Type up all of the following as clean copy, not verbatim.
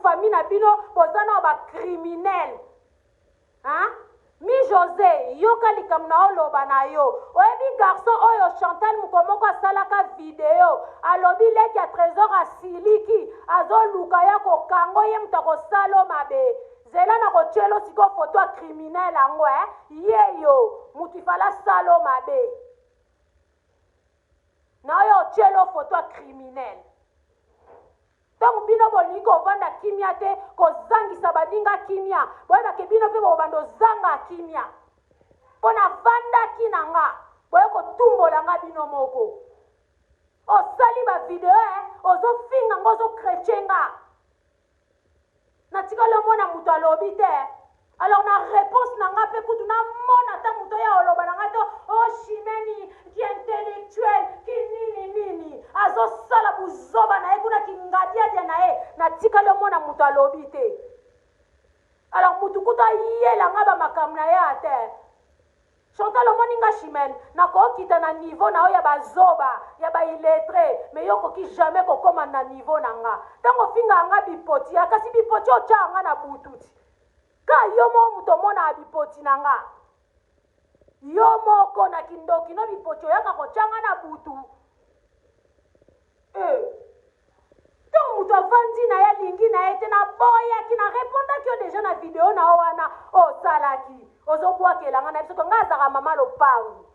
famille na bino boza nao ba criminel hein mi Jose yoka likambo na oloba na yo oyebi garçon oyo Chantal moko asalaka video alobi leki ya Trésor asiliki azoluka ya kokango ye moto akosala mabe zela na kotielo sikoyo foto ya criminel yango eh yeyo moto ifala asala mabe na oyo otielo foto ya criminel. Ntango bino bolingi kovanda kimia te, kozangisa baninga kimia, boyebake bino mpe bokobanda ozanga kimia. Mpo navandaki na nga, boye kotumbola nga bino moko. Osali ba video eh, ozofinga nga, ozokretshe nga. Natikali omona moto alobi te. Alors na réponse na nga mpe kutu namona ata moto ya oloba na nga to o oh, Chimeni ki intellectuel ki nini nini azosala buzoba na ye kuna kingadiadia na ye, natikali omona moto alobi te. Alors motu kutu ayela nga bamakambo na ye ate. Chantal omoni nga Chimène nakokita na niveau na yo ya bazoba ya ba illettré mais yo okoki jamais kokoma na niveau na nga ntango ofingaka nga bipoti ya kasi bipoti otyaka nga na butu ti ka yo moko moto omonaka bipoti na nga yo moko na kindoki no bipoti oyaka kotya nga na butu eh. Ntango moto avandi na ye alingi na ye te, naboyaki, na repondaki yo deja na video na yo wana osalaki, ozobwakela nga na biso nga azalaka mama lopangu.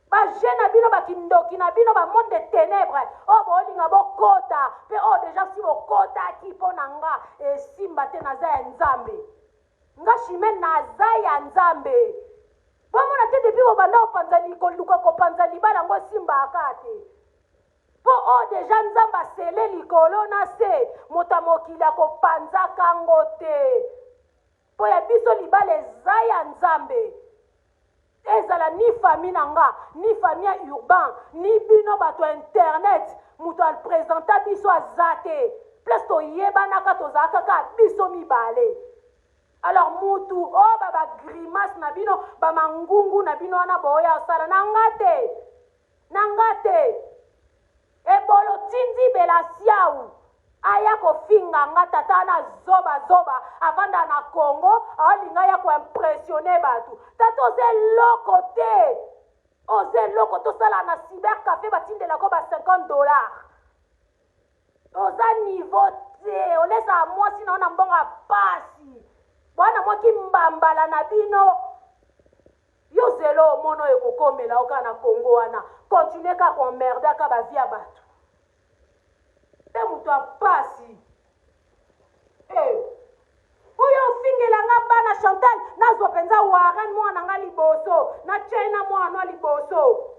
Ba jeu na bino, ba kindoki na bino, ba monde de ténèbres oyo bolinga bokota mpe oyo deja si bokotaki mpo na nga esimba te, naza ya Nzambe. Nga Chimène naza ya Nzambe. Bomona te depuis bobanda kopanza koluka kopanza libala yango esimbaka te. Po oyo dejà Nzambe asele likolo na se, moto ya mokili akopanzaka ngo te. Po ya biso libala eza ya Nzambe. Ezala ni famille na nga, ni famille ya Urbain, ni bino bato ya internet, moto a presenta biso aza te. Place toyebanaka tozalaka kaka biso mibale. Alors mutu oyo ba ba grimace na bino, ba mangungu na bino wana boya osala na nga te. Na nga te. Ebolo tindi bela siau aya kofinga nga tata wana zoba zoba avanda na Congo aolinga aya ko impressionner batu tata oza eloko te oza eloko tosala na cyber cafe batindela ko ba 50 $ oza niveau te olesaka mwasi na yo na mbongo ya pasi bwana mwaki mbambala na bino. Yo zela omona oyo ekokomela yo kaka na Congo wana. Continuer kaka ko emmerder kaka ba vie ya batu. Pe moto ya pasi. Eh. Oyo ofingela nga bana Chantal, nazwa penza Warren mwana nga liboso, na tie na mwana liboso.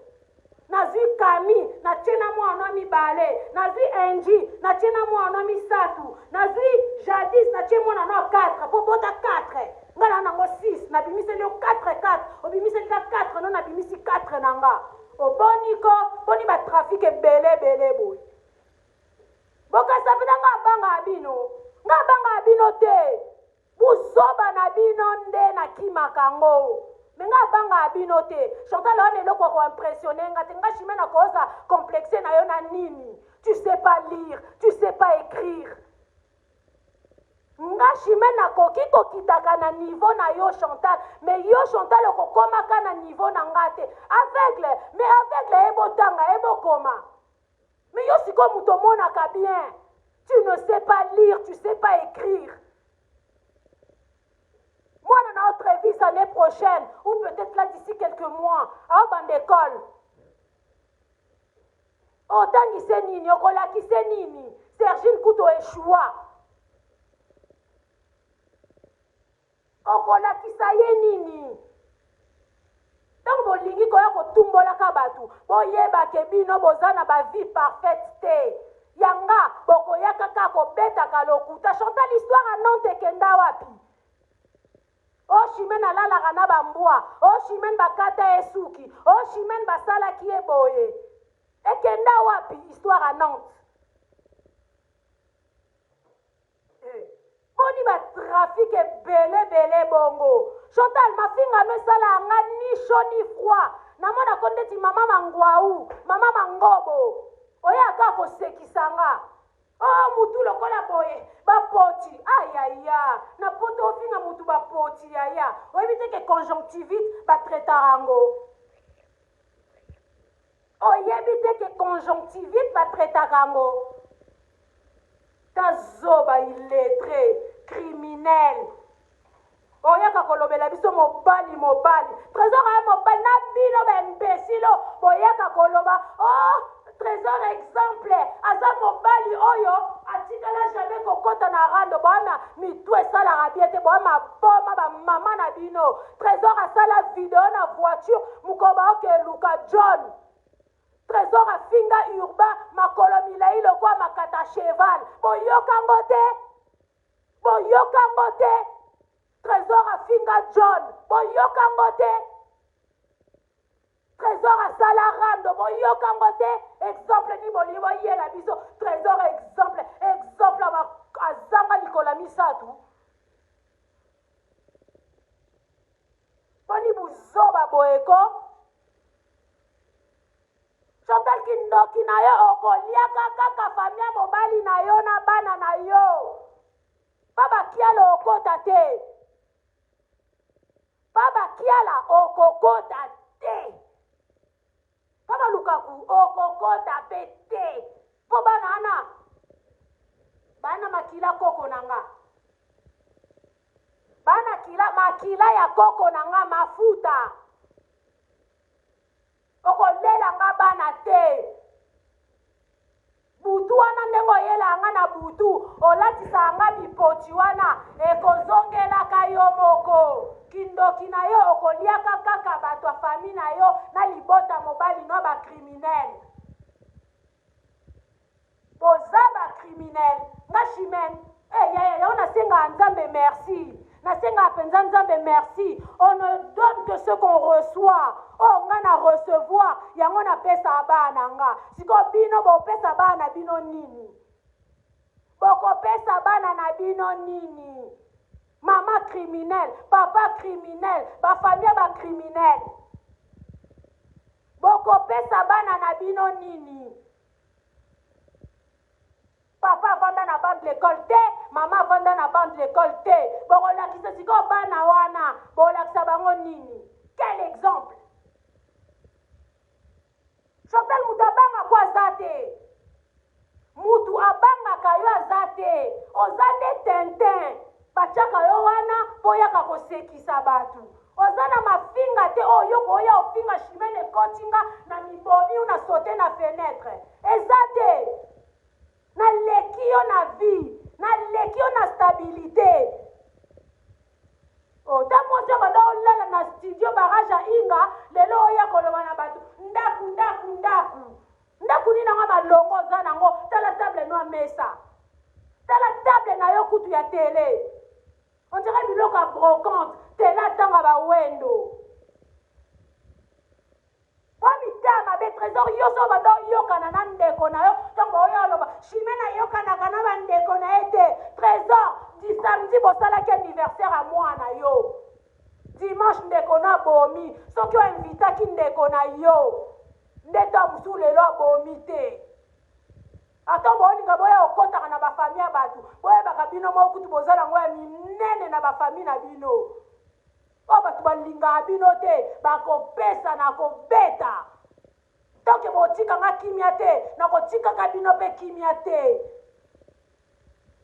Nazwi Kami, natie na mwana mibale, nazwi Angie, natie na mwana misato, nazwi Jadis, natie mwana na 4, po bota 4. Nga na nango 6, nabimiseli yo 4 4, obimiseli nga 4 no nabimisi 4 na nga. Oboni ko, boni ba trafic ebele ebele boye. Bokasa mpenza nga abangaka bino, nga abangaka bino te. Buzoba na bino nde nakimaka yango. Mais nga abangaka bino te. Chantal wana eloko ya ko impressionner nga te. Nga Chimène akoza complexe na yo na nini? Tu sais pas lire, tu sais pas écrire. Nga Chimène nakoki kokitaka na niveau na yo Chantal, mais yo Chantal okokomaka na niveau na nga te. Aveugle, mais aveugle ebotanga, ebokoma. Mais yo sikoyo moto omonaka bien. Tu ne sais pas lire, tu sais pas écrire. Mwana na yo Travis année prochaine ou peut-être là d'ici quelques mois, aobanda école. Otangise nini, okolakise nini? Sergine kutu oeshua. Okolakisa ye nini? Ntango bolingi koya kotumbolaka bato, boyeba ke bino boza na ba vie parfaite te. Yanga bokoya kaka kobetaka lokuta. Chantal, histoire ya Nantes ekenda wapi? O Chimène alalaka na bambwa, o Chimène bakata ye suki, o Chimène basalaki ye boye. Ekenda wapi histoire ya Nantes? Eh, boni ba trafic ebele ebele bongo. Chantal, mafinga no esala nga ni chaud ni froid. Namona ko ndeti mama mangwau, mama mangobo. Oya kaka kosekisa nga. Oh mutu lokola boye bapoti ayaya na poto ofinga mutu bapoti yaya oyebi te ke conjonctivite batraitaka yango oyebi te ke conjonctivite batraitaka yango ta zoba illettré criminel Oyaka kolobela biso mobali mobali. Tresor aye mobali na bino ba imbecile boyaka koloba oh Tresor exemple aza mobali oyo atikala jamais kokota na rando boama mitu esalaka bien te boama boma ba mama na bino. Tresor asala video na voiture mokolo baoke luka John. Tresor afinga Urbain makolo milayi lokola makata cheval boyoka ngo te? Boyoka ngo te? Tresor afinga John boyoka ngo te? Tresor asala rando boyoka ngo te? Exemple nini bolingi boyela biso? Tresor exemple exemple azanga likola misatu. Boni buzoba boye ko? Chantal kindoki na yo okoliaka kaka famille ya mobali na yo na bana na yo pa bakiala okota te pa bakiala okokota te pa balukaku okokota pe te po bana wana bana makila koko na nga bana kila makila ya koko na nga mafuta Okolela nga bana te. Butu wana ndenge oyelaka nga na butu, olatisaka nga bipoti wana ekozongelaka yo moko. Kindoki na yo okoliaka kaka bato ya famille na yo na libota mobali no ba criminel. Boza ba criminel nga chimene eh yaya yango nasengaka nzambe merci nasengaka penza nzambe merci on ne donne que ce qu'on reçoit oyo nga na recevoir yango napesaka bana na nga sikoyo bino bopesa bana na bino nini bokopesa bana na bino nini mama criminel papa criminel ba famille ba criminel bokopesa bana na bino nini Papa avanda na banc de l'ecole te, mama avanda na banc de l'ecole te. Bokolakisa sikoyo bana wana, bolakisa bango nini? Quel exemple? Chantal mutu abanga ko aza te. Mutu abangaka yo aza te. Oza nde tintin. Batiaka yo wana po oyaka kosekisa batu. Oza na mafinga te oyo yo koya ofinga Chimene ekoti nga na mibomi ou na saute na fenetre. Eza te. Naleki yo na vie, naleki yo na stabilite. Oh, ta mwasi abanda olala na studio barrage ya Inga, lelo oya koloba na bato ndaku ndaku ndaku. Ndaku nini yango malongo oza nango, tala table noa mesa. Tala table na yo kutu ya tele. On dirait biloko ya brocante, tele atanga ba wendo. Mwa mitema mabe Tresor yo so obanda oyokana na ndeko na yo ntango baoya oloba Chimene ayokanaka na bandeko na ye te Tresor di samedi bosalaki anniversaire ya mwana yo dimanche ndeko no abomi soki oinvitaki ndeko na yo nde ntango mosusu lelo abomi te ata bolinga boya okotaka na bafamille ya bato boyebaka bino moko kutu boza nango ya minene na bafamille na bino Oyo batu balingaka bino te bakopesa na kobeta tant que botika nga kimia te nakotikaka bino pe kimia te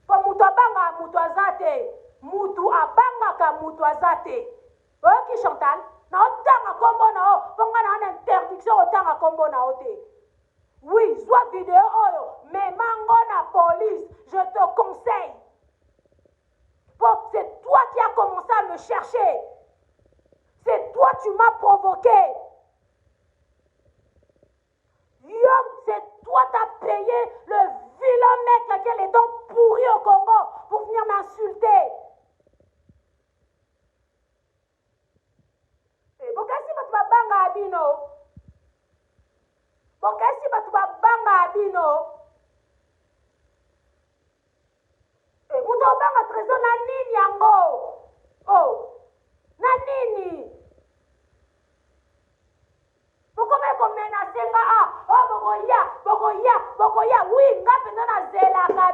po mutu abangaka mutu aza te mutu abangaka mutu aza te oyoki Chantal naotanga kombo na yo po nga naa na interdiction kotanga kombo na yo te oui zwa video oyo mema ngo na police je te conseille Po c'est toi qui as commence à me chercher. C'est toi tu m'as provoqué. Yo, c'est toi t'as payé le vilain mec là qui a les dents pourries au Congo pour venir m'insulter. Eh, bokasi bato babangaka bino bokasi bato babangaka bino Eh, moto obanga trésor na nini yango oh na nini bokomaki komenase nga a ah, oh bokoya bokoya bokoya wi nga mpenza nazelaka.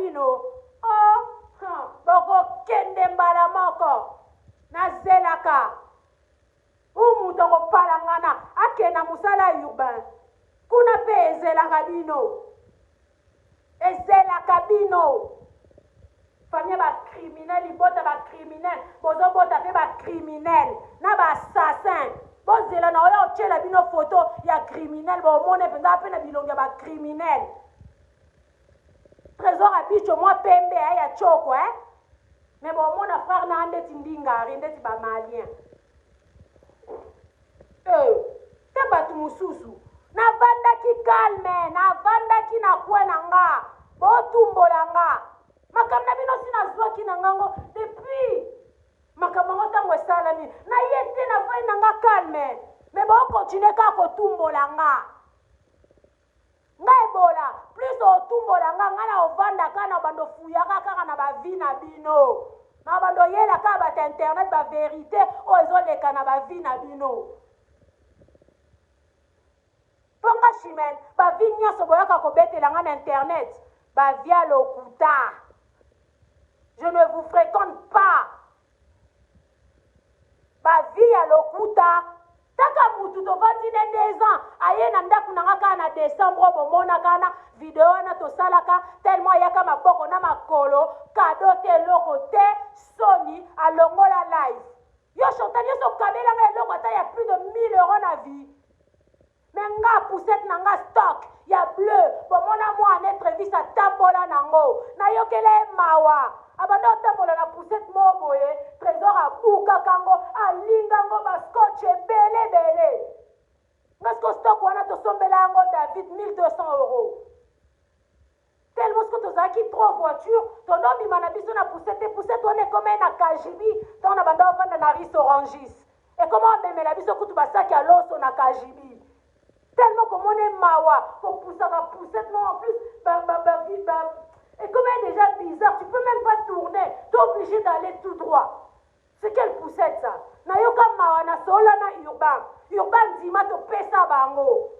bino oh, huh, bokokende mbala moko. Nazelaka u moto akopalangana akenda mosala ya urbain kuna mpe ezelaka bino, ezelaka bino. Famille ba criminel, libota ba criminel, bozobota mpe ba criminel na ba assassin. Bozela na oya otyela bino foto ya criminel, bomone mpenza mpe na bilongi ya ba criminel. Trésor Abicho mwa pembe eh, ya choko eh. Mais bomona frère na ndeti ndingari ndeti ba malien. Eh, te bato mosusu navandaki calme, navandaki na coin na nga, botumbola nga makambo na bino si nazwaki na ngango depuis makambo yango ntango esalami na ye te, navandi na nga calme, me bokontinue kaka kotumbola nga. Nga ebola plus otumbola nga nga na ovanda kaka na bando fuyaka kaka na ba vie na bino na bando yela kaka bata internet ba verite oyo ezoleka na ba vie na bino mpo nga chimene ba vie nyonso boyaka kobetela nga na internet ba vie ya lokuta. Je ne vous fréquente pas. Ba vie ya lokuta. Taka mutu tovandi ne 2 ans aye na ndaku na nga kaka na decembre oyo bomonaka na video wana tosalaka tellement ayaka maboko na makolo cadeau te eloko te soni alongola live yo Chantal yo okabela nga eloko ata ya plus de 1000 euros na vie. Mais nga poussette na nga stock ya bleu bomona mwana Trevis atambola nango nayokela ye mawa abanda otambola na poussette moko boye Trésor abukaka ngo alinga ngo ba scotch ebele ebele nga siko stock wana tosombela yango David 1200 euros tellement siko tozalaki trop voiture tondobima na biso na poussette te. Poussette wana ekoma ye na kajibi ntango na banda ovanda na Ris Orangis, ekoma omemela biso kutu basaki ya loso na kajibi tellement komona mawa kopusaka poussette non. En plus ba, ba, ba, ba, ekoma ye déjà bizarre, tu peux même pas tourner, t'es obligé d'aller tout droit. C'est quelle poussette ça? Nayoka mawa na solola na Urbain. Urbain ndima topesa bango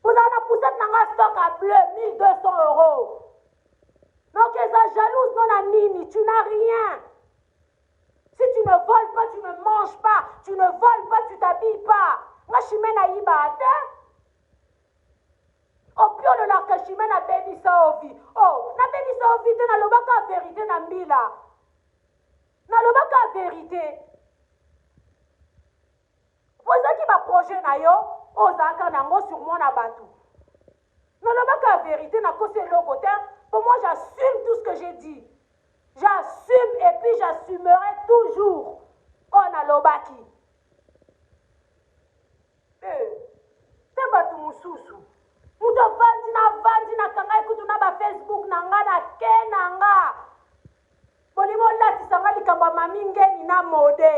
kozala na poussette na nga stock à bleu 1200 euros. Donc eza jalouse no na nini? Tu n'as rien. Si tu ne voles pas, tu ne manges pas. Tu ne voles pas, tu t'habilles pas. Nga Chimene ayiba te. Opiololaka Chimene abebisa ovi. Oh, nabebisa ovi te, nalobaka vérité na mbila. Nalobaka vérité. Ozalaki ba projet na yo oyo ozalaka nango sur mwana bato. Nalobaka vérité, nakosi eloko te. Pour moi, j'assume tout ce que j'ai dit. J'assume et puis j'assumerai toujours. Oyo nalobaki. Eh, te bato mosusu. Moto avandi na avandi nakanga kutu na ba Facebook na nga na ke na nga. Bolingi bolatisa nga likambo ya mami ngeni na mode.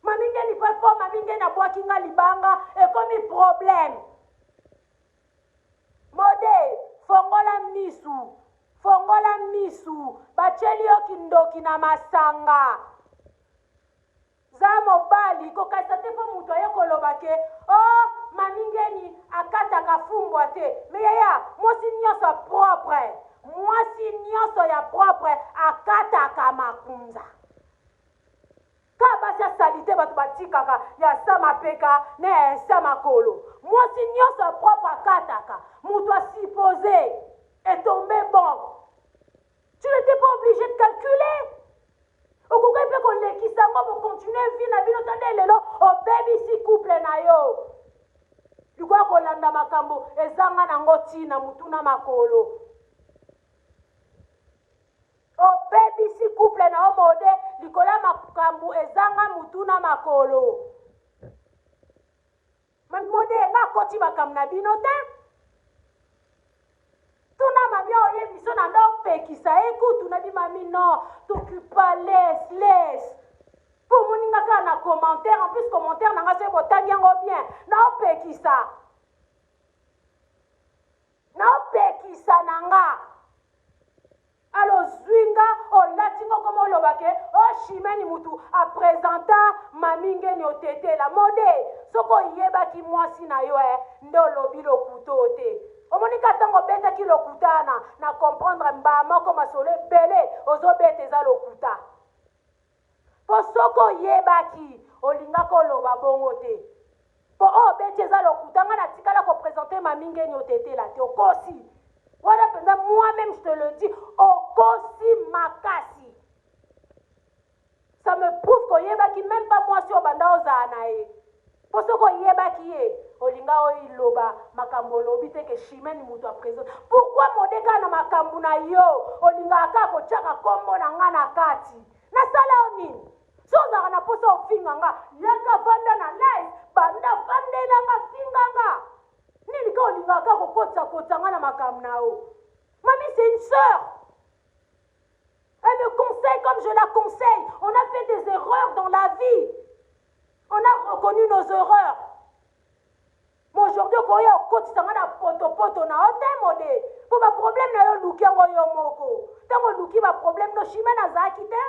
Mami ngeni mpe mpo mami ngeni abwaki nga libanga ekomi problème. Mode, fongola misu, fongola misu, batieli yo kindoki na masanga. Za mobali, kokanisa te mpo moto aye koloba ke oh mami ngeni akataka fumbwa te. Me yaya, mwasi nyonso propre, mwasi nyonso ya propre akataka makunza. Ka basi ya salite bato batikaka ya sa mapeka na ya sa makolo. Mwasi nyonso ya propre akataka. Moto asupose etombe bon. Tu n'étais pas obligé de calculer. Okoki mpe kolekisa yango bokontinue vie na bino tande lelo obebisi couple na yo. Likoya kolanda makambo ezanga nango ntina mutu na makolo. Obebisi couple na yo mode likolo ya makambo ezanga mutu na makolo. Mode nga akoti makambo na bino te. Tuna mami oye biso na nda opekisa ye kutu na bi mami non t'occupe laisse laisse. Po moninga kaka na commentaire, en plus commentaire na nga soki botangi yango bien na opekisa. Na opekisa na nga. Alo ozwi nga olati ngo koma oloba ke o Chimene mutu apresenta mami ngeni otetela mode soki oyebaki mwasi na yo eh, nde olobi lokuto te omoni ka ntango obetaki. Obetaki lokuta wana na comprendre mbaa moko masolo ebele ozobeta eza lokuta. Po soki oyebaki olingaki oloba bongo te. Po oyo obeti eza lokuta nga natikala ko presenter Mamie Ngeni otetela te okosi. Wana penza moi meme je te le dis okosi makasi. Ça me prouve qu'oyebaki meme pas mwasi oyo banda ozala na ye. Po soki oyebaki ye, olinga oloba makambo olobi te que Chimène mutu a presente. Pourquoi mode kaka na makambo na yo olingaka kaka kotiaka kombo na nga na kati? Nasala yo nini? Soki ozalaka na posa ofinga nga, yaka vanda na live, banda vandela nga, finga nga. Nini kaka olingaka kaka kokotisa kotisa nga na makambo na yo? Mamie c'est une sœur. Elle me conseille comme je la conseille. On a fait des erreurs dans la vie. On a reconnu nos erreurs. Mais aujourd'hui, okoya okotisa nga na potopoto na yo te mode. Po ba problème na yo oluki yango yo moko. Ntango oluki ba problème no Chimène azalaki te.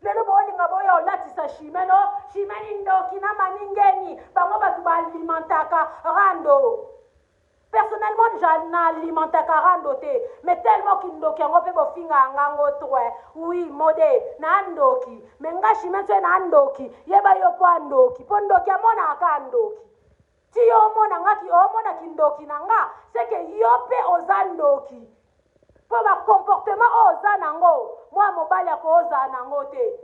Lelo bolinga boya olatisa Chimène oh Chimène ndoki na mami ngeni bango bato ba alimentaka rando. Personnellement ja na alimentaka rando te mais tellement kindoki yango pe bofingaka nga ngo trop eh. Oui mode na ndoki mais nga chimene soki na ndoki yeba yo po ndoki po ndoki amonaka kaka ndoki ti yo omona nga ki omona kindoki na nga c'est que yo pe oza ndoki po ba comportement oyo oza nango mwana mobali akozala nango te.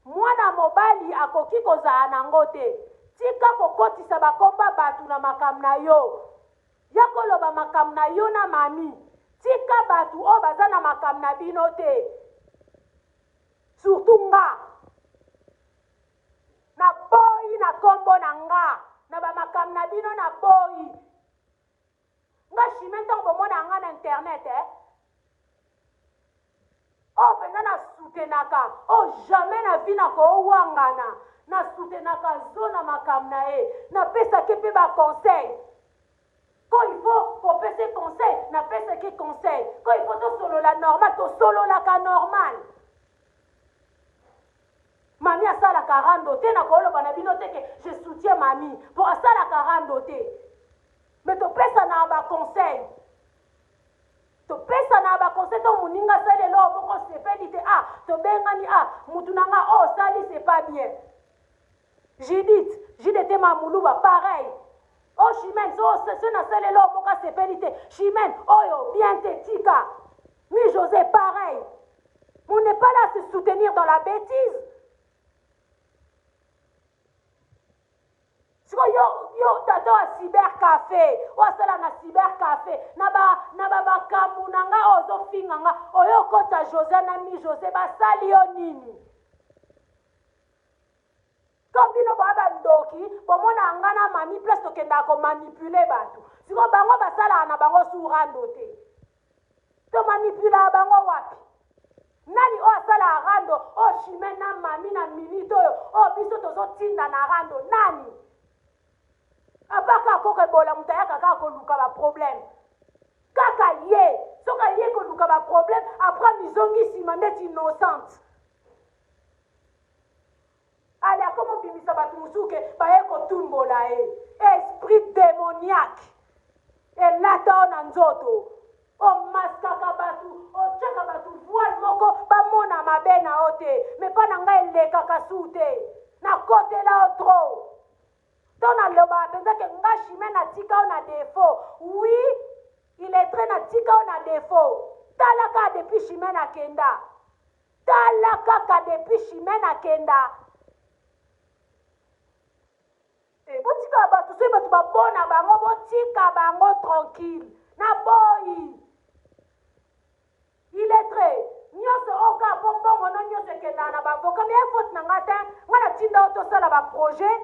Mwana mobali akoki kozala nango te. Tika kokotisa ba kombo ya batu na makambo na yo. Yaka oloba makambo na yo na Mamie. Tika batu oyo baza na makambo na bino te. Surtout nga. Na boyi na kombo na nga na ba makambo na bino na boyi. Nga chimene tango bomonaka nga na internet eh oyo penza na soutenaka oyo jamais na vie nako wangana na soutenaka zo na makambo na ye napesake pe ba conseil quand il faut kopesa ye conseil napesaki conseil quand il faut tosolola normal tosololaka normal Mami asalaka rando te nakoloba na bino te ke je soutiens mami po asalaka rando te mais topesanaka ba conseil topesanaka ba conseil ntango moninga asali eloko moko osepeli te ah tobengani ah mutu na nga oyo oh, osali c'est pas bien Judith Judith Mamuluba pareil oh Chimène so so nasali eloko moko asepeli te Chimène oyo bien te tika mi José pareil On n'est pas là à se soutenir dans la bêtise. sikoyo yo, yo tata wa cyber cafe oyo asala na cyber cafe na ba na ba makambo na nga oyo ozofinga nga oyo okota josé na mi josé basali yo nini to bino boya bandoki bomona nga na mami place tokendaka komanipule bato sikoyo bango basalaka na bango surando te To manipulaka bango wapi? Nani oyo asalaka rando oyo Chimène na Mami na minute oyo oyo biso tozo tinda na rando nani? A part kaka koko ebola moto ayaka kaka koluka ba problème kaka ye soki aye koluka ba problème après amizongi nsima ndeti innocente. Ale akoma obimisa batu mosusu ke baye kotumbola ye. Esprit demoniaque elata yo na nzoto. Omaskaka batu, otiaka batu voile moko bamona mabe na yo te. Mais pa na nga elekaka su te. Nakotela yo trop. To nalobaka penza ke nga Chimène natika yo na defaut. Oui, illettre natika yo na defaut. Tala kaka depuis Chimène akenda. Tala kaka depuis Chimène akenda. Eh, botika bato soki bato babona bango botika bango tranquille na boyi illettré nyonso oyo kaka mpo mbongo no nyonso ekendaka na baavoka me faute na nga te nga natinda yo tosala baprojet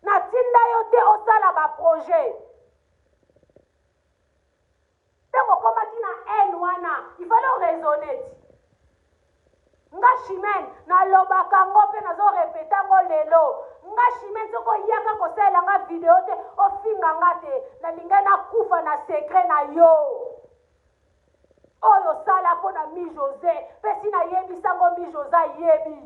natinda yo te osala baprojet Tango okomaki na haine wana il fallait o raisonner ti. Nga Chimène nalobaka ngo pe nazo repeter ngo lelo. Nga Chimène soki oyaka kosalela nga video te ofinga nga te nalingaki nakufa na secret na yo. Oyo osala po na Mi Jose pe si nayebisa ngo Mi Jose ayebi.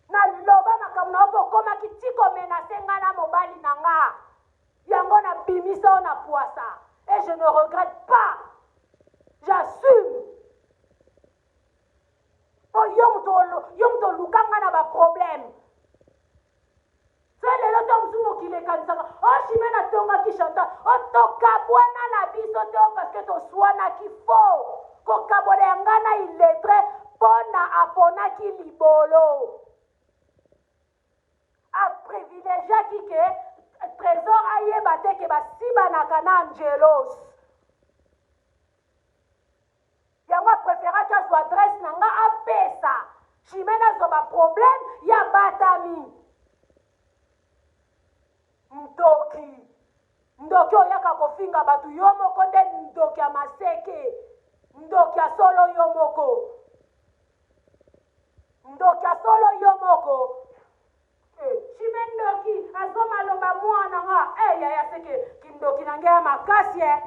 Naloba makambo na yo mpo okomaki ti ko menacer nga na mobali na nga. Yango na bimisa yo na pwasa et je ne regrette pas. J'assume. Po yo moto yo moto oluka nga na ba problème. Se lelo ntango mosusu mokili ekanisaka o oh, Chimene atongaki Chantal o oh, tokabwana na biso te oh, parce que toswanaki faux kokabwana ya ngai na illettre mpo na aponaki libolo aprivilegiaki ke Trésor ayeba te ke basibanaka na Angelos. Yango a preferaki azwa adresse na nga apesa Chimene azwa ba problème ye abatami. Ndoki. Ndoki oyaka kofinga batu yo moko nde ndoki ya maseke. Ndoki ya solo yo moko. Ndoki ya solo yo moko. Eh, Chime ndoki azwa maloba mwana nga. Eh, yaya seke kindoki na ngai ya makasi eh.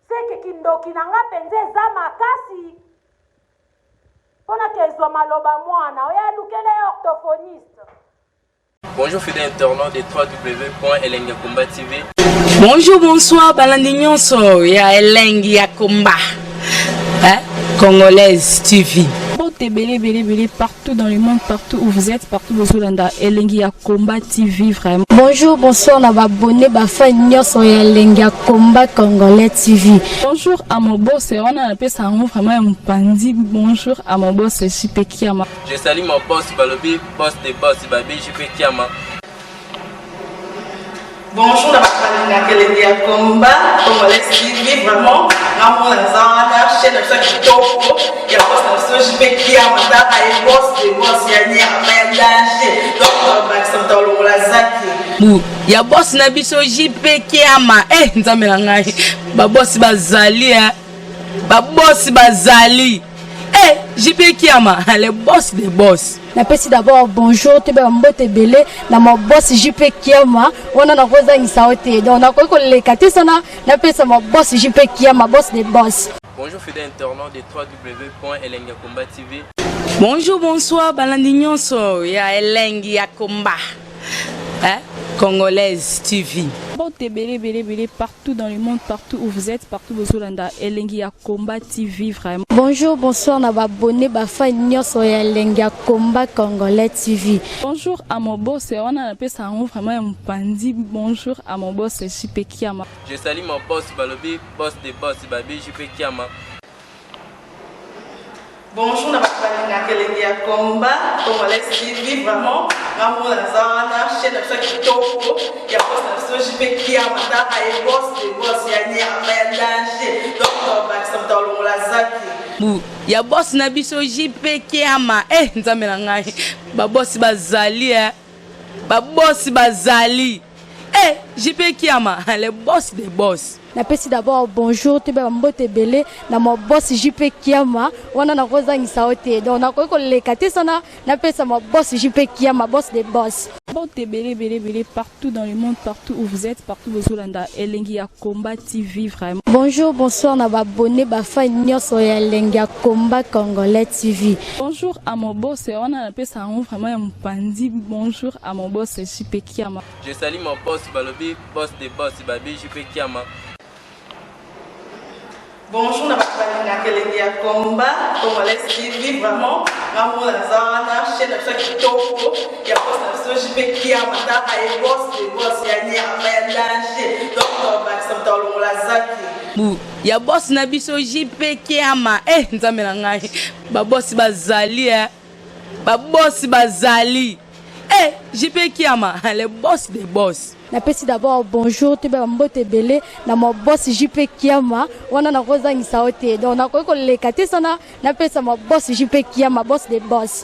Seke kindoki na nga penza eza makasi pona ke ezwa maloba mwana oyo alukela ye orthophoniste. Bonjour fidèles internautes de www.elengiyakomba TV. Bonjour, bonsoir, balandi nyonso ya Elengi ya Komba. Hein? Congolaise TV. Mbote ebele ebele ebele partout dans le monde, partout où vous êtes, partout bozolanda Elengi ya Combat TV vraiment. Bonjour, bonsoir na ba abonné ba fan nyonso ya Elengi ya Combat Congolais TV. Bonjour à mon boss, wana napesa yango vraiment ya mopanzi. Bonjour à mon boss JP Kiama. Je salue mon boss balobi boss de boss babi JP Kiama. Bonjour na bato balingaka elengi ya combat congolais TV vraiment nga moko naza wana chaîne na biso ya kitoko ya boss na biso JP Kiama tala ye boss de boss ya nyama ya danger donc bakisa moto alongola zaki bu ya boss na biso JP Kiama eh nzambe na ngai ba boss bazali eh ba boss bazali eh JP Kiama le boss de boss. Napesi d'abord bonjour toyeba mbote ebele na ma boss JP Kiama wana nakozangisa yo te donc nakoki koleka te sana napesa ma boss JP Kiama boss de boss. Bonjour fidèles internautes de www.elengiyakomba TV. Bonjour, bonsoir, balandi nyonso ya Elengi ya Komba. Hein? Congolaise TV. Mbote ebele ebele ebele partout dans le monde, partout où vous êtes, partout bozolanda Elengi ya Combat TV vraiment. Bonjour, bonsoir na ba abonné ba fan nyonso ya Elengi ya Combat Congolais TV. Bonjour à mon boss, wana napesa yango vraiment ya mopanzi. Bonjour à mon boss JP Kiama. Je salue mon boss balobi boss de boss babi JP Kiama. Bonjour na bato balingaka elengi ya combat congolais TV vraiment nga moko naza wana chaîne na biso ya kitoko ya boss na biso JP Kiama tala ye boss de boss ya nyama ya danger donc bakisa moto alongola zaki bu ya boss na biso JP Kiama eh nzambe na ngai ba boss bazali eh ba boss bazali eh JP Kiama le boss de boss. Napesi d'abord bonjour toyeba mbote ebele na ma boss JP Kiama wana nakozangisa yo te donc nakoki koleka te sana napesa ma boss JP Kiama boss de boss. Mbote ebele ebele ebele partout dans le monde, partout où vous êtes, partout bozolanda Elengi ya Combat TV vraiment. Bonjour, bonsoir na ba abonné ba fan nyonso ya Elengi ya Combat Congolais TV. Bonjour à mon boss, wana napesa yango vraiment ya mopanzi. Bonjour à mon boss JP Kiama. Je salue mon boss balobi boss de boss babi JP Kiama. Bonjour na bato balingaka elengi ya combat congolais TV vraiment nga moko naza wana chaîne na biso ya kitoko ya boss na biso JP Kiama tala ye boss de boss ya nyama ya danger donc bakisa moto alongola zaki bu ya boss na biso JP Kiama eh nzambe na ngai ba boss bazali eh ba boss bazali eh JP Kiama le boss de boss. Napesi d'abord bonjour toyeba mbote ebele na ma boss JP Kiama wana nakozangisa yo te donc nakoki koleka te sana napesa ma boss JP Kiama boss de boss.